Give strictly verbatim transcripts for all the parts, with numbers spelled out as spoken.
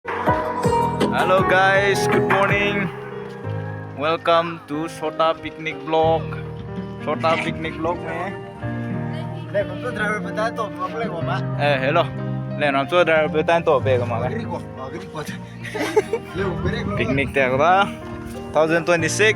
Hello guys, good morning. Welcome to Chhota Picnic Vlog. Chhota Picnic Vlog में ले, हम तो driver बताए तो हम लोग को बा। ए, hello. ले, हम तो driver बताए तो पे को मांगे। Picnic tat da, two thousand twenty-six.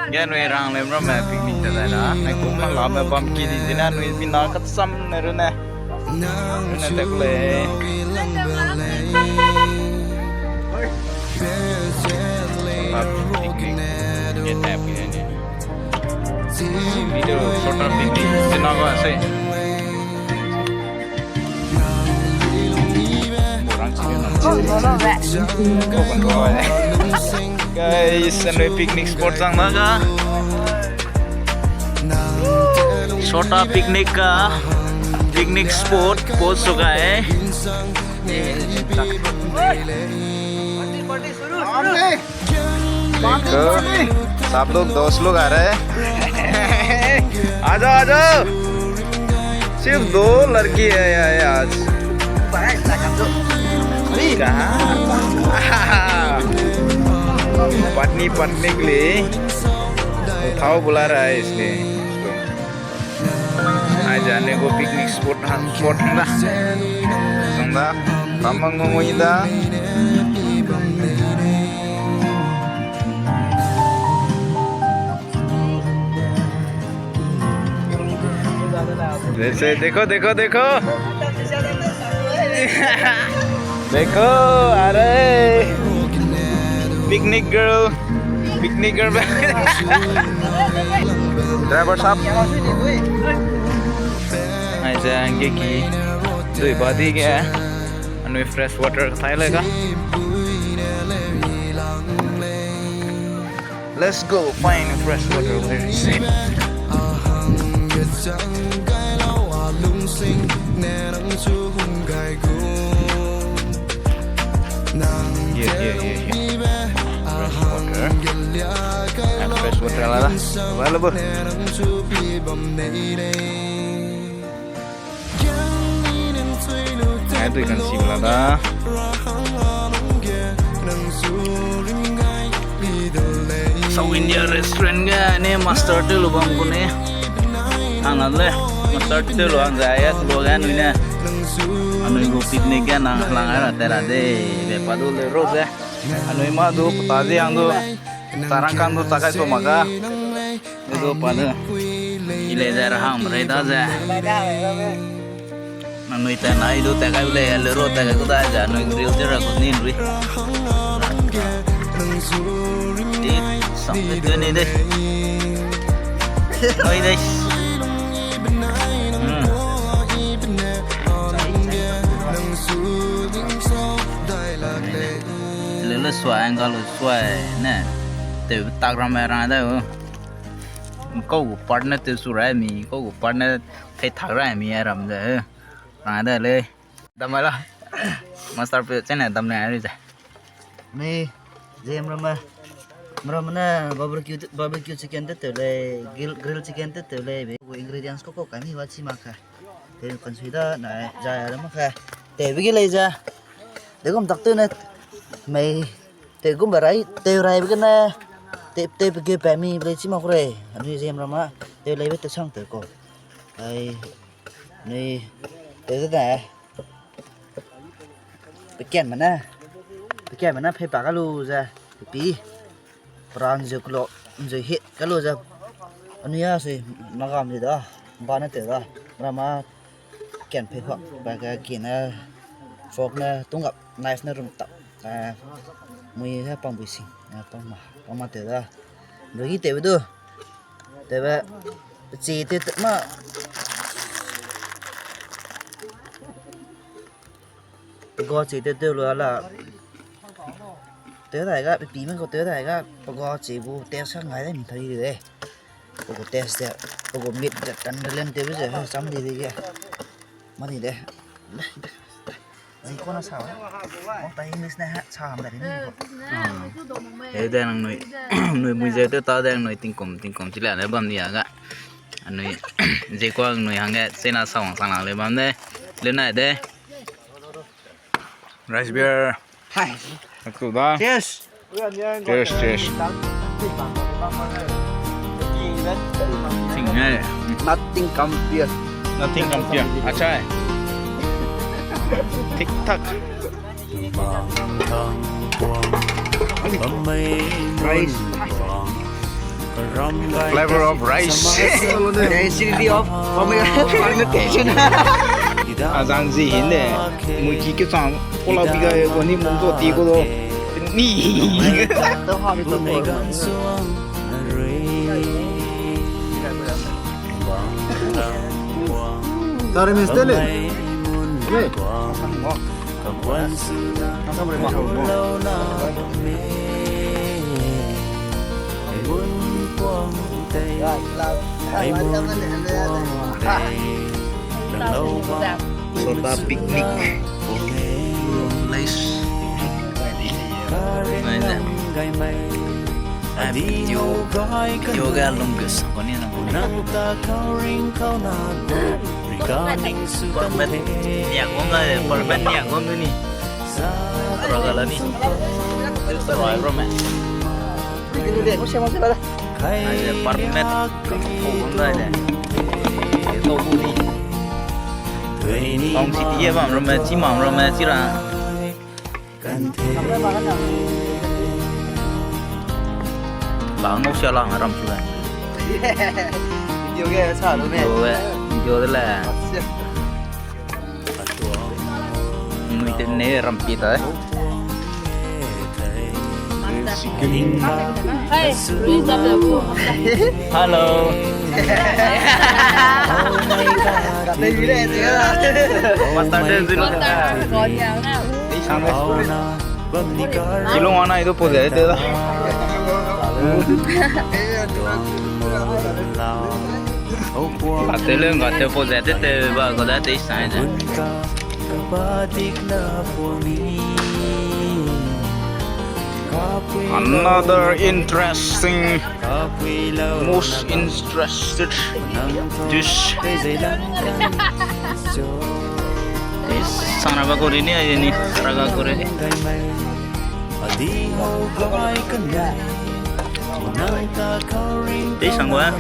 Ge anui rang lem ramme picnic tat da na. Nai kum ma la me bam ki di zina anui bina katsam ne rune. Rune tat le. Picnic. Ye tat ki ne. Video short picnic. Zina ga se. Guys, anui picnic spot sang da ga. Chhota picnic ka picnic spot post so ga e. देखो, सब लोग दोस्त लोग आ रहे हैं। आ जाओ, आ जाओ। सिर्फ दो लड़की है यहाँ आज। कहाँ? पत्नी, पत्नी के लिए उठाओ बुला रहा है इसलिए। Ai ze anui gu picnic spot hang, spot hang da. Sang da, tamang ngui da. जैसे, देखो, देखो, देखो। देखो, अरे। Picnic girl। Picnic girl bag। Driver साहब। Ai ze, angge ki dui badi ge. Anui fresh water thai le ga. Let's go find fresh water. Where is it? Yeah, yeah, yeah, yeah. Fresh water. Ah, fresh water la da. Available. Ai, dui kan si bela da. South India restaurant ge ne master te lu bam ku ne. Hang na le, master te lu hang za ya lu ge anui ne. Anui gu picnic ge nang lang ai ra te ra de, be pa du le ro ze. Anui ma du pata ze hang du. Tarang kan du ta kai to ma ga. Edo pa de. I le ze ra hang rei da ze. Nanui ta nai du ta kai le, le ro ta kai ku da ze, anui grill te ra ku nin rui. Ti, sam te tu ni de. Oi de. Hmm. Le le sua, angle le sua, ne. Te tak ram ra da o. Kau gu partner te su ra mi, kau gu partner kai thak ra mi ram de. Ra da le. Dam la. Master pe chene dam ne ri ze. Ni, zem ram ma. Ram ne barbecue, barbecue chicken te te le, grill, grill chicken te te le, be. Ingredients ko ko kami wa chi ma ka. Te kan sui da na, za ra ma ka. Te bi ge le za. De gum tak te ne. Mei Te gum ba rai, te rai be gene, te, te pe ge pe mi be lei chi ma ku rei, anui zem ram ma, te lei be te sang te ko. Ai, anui, te de ne, pe kian me ne, pe kian me ne, pe pa ka lu ze, pe pi, pran ze klo, ze hit ka lu ze, anui a sui, na gam ze da, ba ne te da, ram ma, Kian pei huak, ba ge kian ne, fork ne, tung gap, knife ne rung tap, eh, mui he pang bui sing, eh, pang ma, pang ma te da. Bagi te be du, te be, chi te te ma, pe go chi te te lu ala, te dai ga, pe pi me ko te dai ga, pe go chi bu te sa ngai de mi thari de. Pe gu taste ze, pe gu meat ze kan relen tewbe ze, ha, cham di de ge. Ma di de. Zi kona sa wa. Mok ta English ne ha, sa ham da de ni ko. Ah. Eh, de nang nui, nui mui ze te ta de nui tingkum, tingkum chi la le bam di a ga. Nui, zi kua nui hangge, chena sa wang sang la le bam de. Le nai de. Rice beer. Hai. Aku da. Cheers. Cheers, cheers. Ting eh. Nothing compare. Nothing compare. Acha hai. Thik thak. Rice. Flavor of rice. The acidity of fermentation. Azang zi hin de, mui ki ke chang, kola pi ga ko ni mung to ti ko do. Ni. Kare mistele. Soda picnic. Nice. Nice. Video ga lung gus. Koni na. Apartment niak wang ga, apartment niak wang ga ni. Raga la ni. Rai ro me. Ai, apartment wang ga le. Tau bu ni. Town city e bam ro me, chi mam ro me, chi ra. Ba ngau sia lang ram su le. Video ge sa lu me. Video ge, video de le. Nui te ne ram pi ta. Hello. Master de zero. Ilung ana idu pose de da. Ate le ngate pose de te ba ko da te sai de. Another interesting, most interested dish. Sang ra ba ko ri ni, ai ni, sang ra ga ko ri ni. Tei sang gua.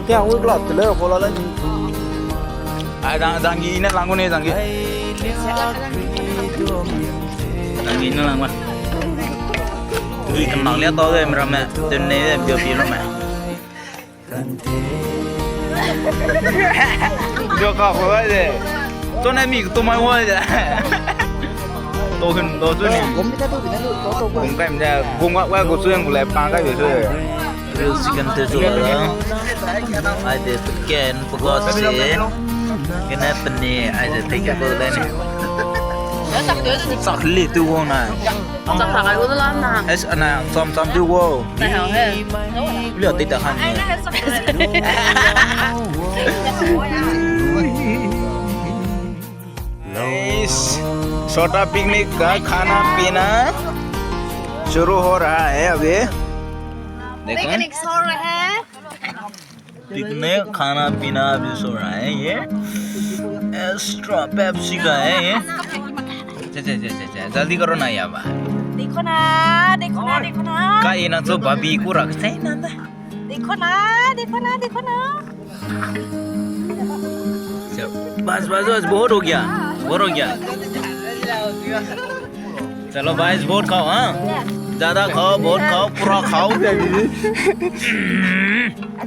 Ke ang wik la tele ko la la ni. Ai, dang, dang gi ne lang gu ne, dang gi. Dang gi ne lang gua. Ui, kemak lia tau de, meramme, tun ne de, bio pi lo me. Jua ka ko ai de. Tone mi to mai wai de. To hin do tu ni. Gum kai de, gum wa ko su yang ko le pa kai de su. Grill chicken te zu la. Ai de chicken pukot se. Kene pani ai de thank you ko le ni. Sak li tu wang na. Chak ta kai gu de la na. Es ana cham cham du wo. Chak ta kai he. Lia ti ta han. Guys, छोटा पिकनिक का खाना पीना शुरू हो रहा है अभी। देखो। Picnic हो रहा है। पिकनिक खाना पीना अभी सो रहा है ये। Extra Pepsi का है ये। चे, चे, चे, चे, चे, जल्दी करो ना यार। देखो ना, देखो ना, देखो ना। का ये ना तो भाभी को रखते हैं ना। देखो ना, देखो ना, देखो ना। चलो, बस, बस, बस, बहुत हो गया, बहुत हो गया। चलो भाई, बहुत खाओ, हाँ? ज्यादा खाओ, बहुत खाओ, पूरा खाओ।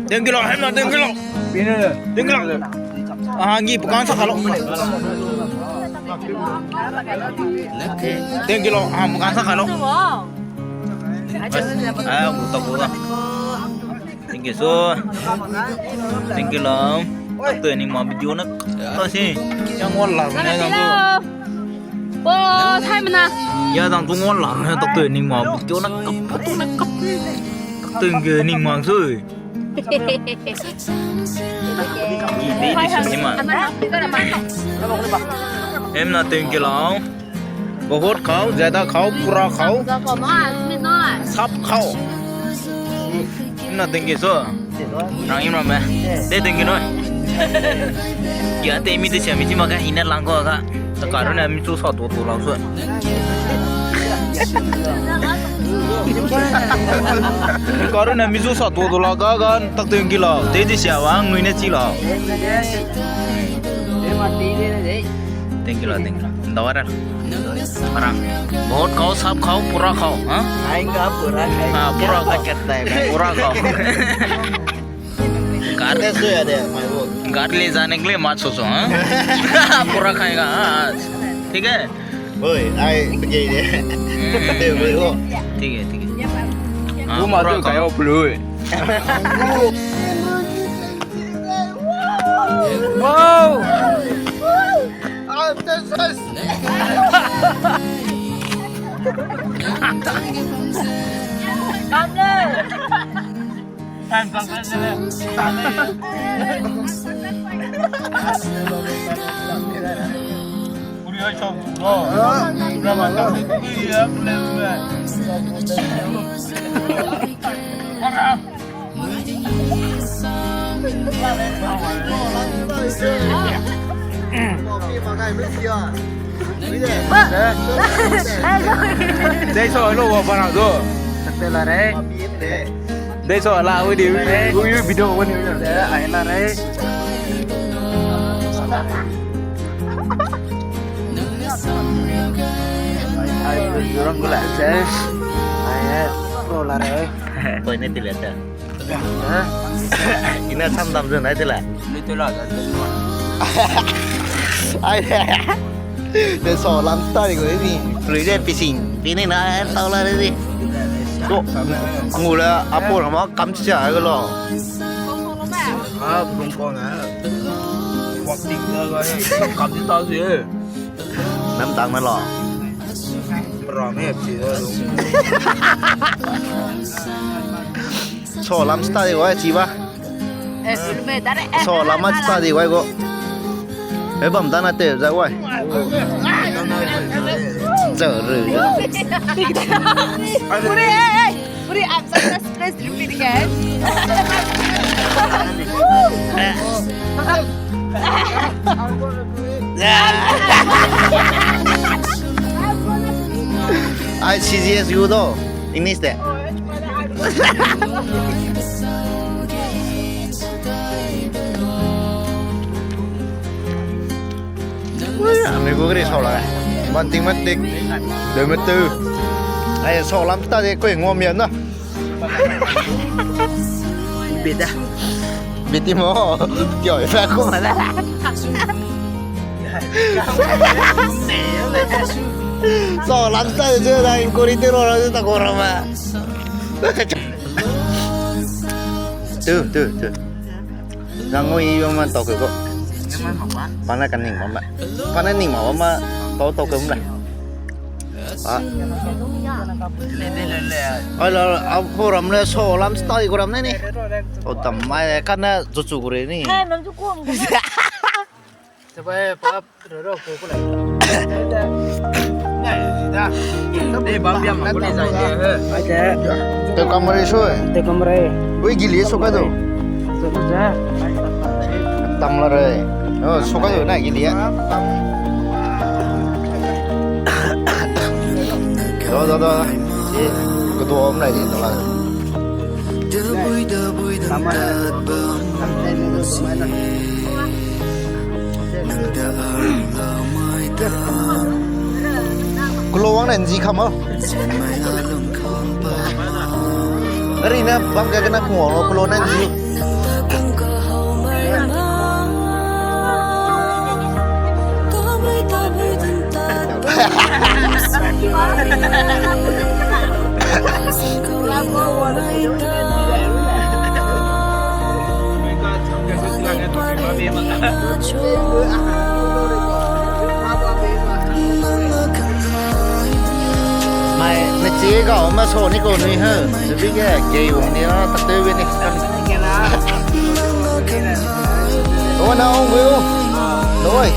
Thank you lo, hai na, thank you lo. Thank you lo. Ah, ngi pekang sa kalo. Thank you lo, ah, pekang sa kalo. Ah, buta buta. Thank you so. Thank you lo. Doctor ni ma video na kasi. Yang wala na yang tu. Bo, thai mana. Ya dang tu ngwan lang, doctor ni ma, video na kap, tu na kap. Tengge ni ma su. Ni ma. Em na tengge lang. बहुत खाओ, ज्यादा खाओ, पूरा खाओ। सब खाओ। Em na tengge su. Rang im ram me. De tengge noi. Kia te mi de sia mi chi ma ga hina lang ko ga. Ta karu na mi chu sa to to lang so. Karu na mi chu sa to to la ga ga tak te ngi la. Te di sia wa nui ne chi la. Thank you la, thank you la. Dawa ra. Ara. बहुत खाओ, सब खाओ, पूरा खाओ, हाँ? खाएंगे, पूरा खाएंगे। हाँ, पूरा खाओ। क्या करता है भाई? पूरा खाओ। गार कैसे है दे, भाई वो? गार ले जाने के लिए मत सोचो, हाँ? पूरा खाएगा, हाँ, आज। ठीक है? ओए, आए, गए दे। हम्म। दे, भाई वो। ठीक है, ठीक है। हाँ, वो मार पूरा दो, खाओ। खाओ, blue है। Wow! Dei so lo wa para do. Te la re. Dei so la wi di wi video wi ni. Ai la re. Ai, ai, jurang gula. Ai, ai, ko la re. Koi ne tile ta. Ha? Ina sam dam zun ai tile. Ai, te so lam ta ri go ni. Lui de pising. Pini na tau la re di. Ko. Ngula apor ma kam cha ga lo. Ah, bung ko na. Wak tik na ga ni. Kam ti ta si. Nam tang na lo. Bra me chi da. So lam study wai chi ba. Eh, suru me da re. So lam ma study wai go. E bam da na te za wai. Za ru. Pure, eh, eh. Pure, I'm such a stress relief again. Ai C G S U do, English de. Ui, ami gu gari sau la. Ban ting mat tik. Deu mat tu. Ai, sau lam ta de koi ngom ya na. Bida. Biti mo. Kio, e fa ku ma da. Sau lam ta de da inquiry te ro ra ta ko ra ma. Tu, tu, tu. Nang ngui yo man tau ke ko. Pana ka ning mama. Pana ning mama ma tau tau ke mla. Ah. Ai la, a program le so lam style ko ram ne ni. O tam mai ka na zu zu ko re ni. Hai, nang zu ko. Te bai pa ro ro ko ko le. Te bam biam ko le zai de. Ai de. Te kamre so. Te kamre. Ui gili so ka do. So ka ja. Tam la re. Oh, so ka do na gili. Do do do. Si ko do om na di do la. Kulo wang ne nzi kam o. Ari na bam ka na kulo, kulo na nzi. Mai, ne chi ga ma so ni ko nui ha. Ze bi ge, ge wang ni na, tak te we ni. Wana ong gu. Noi.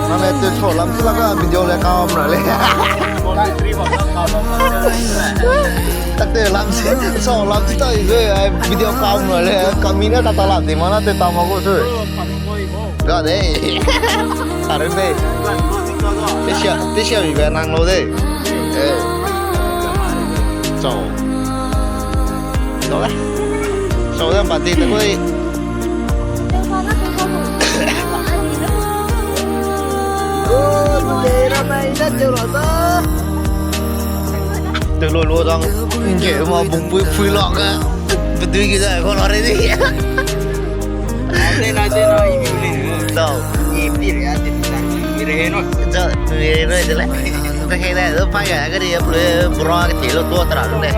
Mame tu so lam tu la ka video le kam ra le. Tak te lam si, so lam si ta i le, ai video kam ra le. Kami na ta ta lam di mana te ta ma ko tu. Ga de. Are de. Tisia, tisia mi be nang lo de. Eh. Chau. Lo de. Chau de, ba de, de koi. Te lo lo dang. Nge ma bung pui pui lo ga. Bedui ki da ko lo re di. Dau. Ni pi re a te ta. Ni re no. Za, ni re no de le. Ka he le, do pa ga, gari a pule, bura ke te lo to tra le.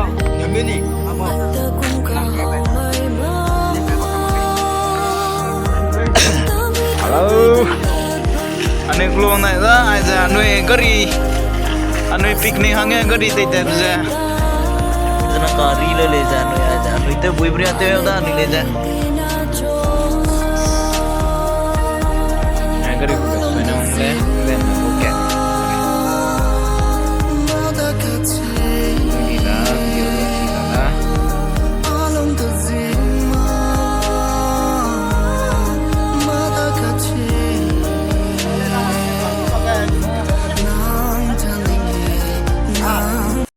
Hello. Anui klong nai da, ai ze anui gari. Anui picnic hangge gari tei tei ze. Zena gari le le ze anui, ai ze anui te bui bria te da anui le ze.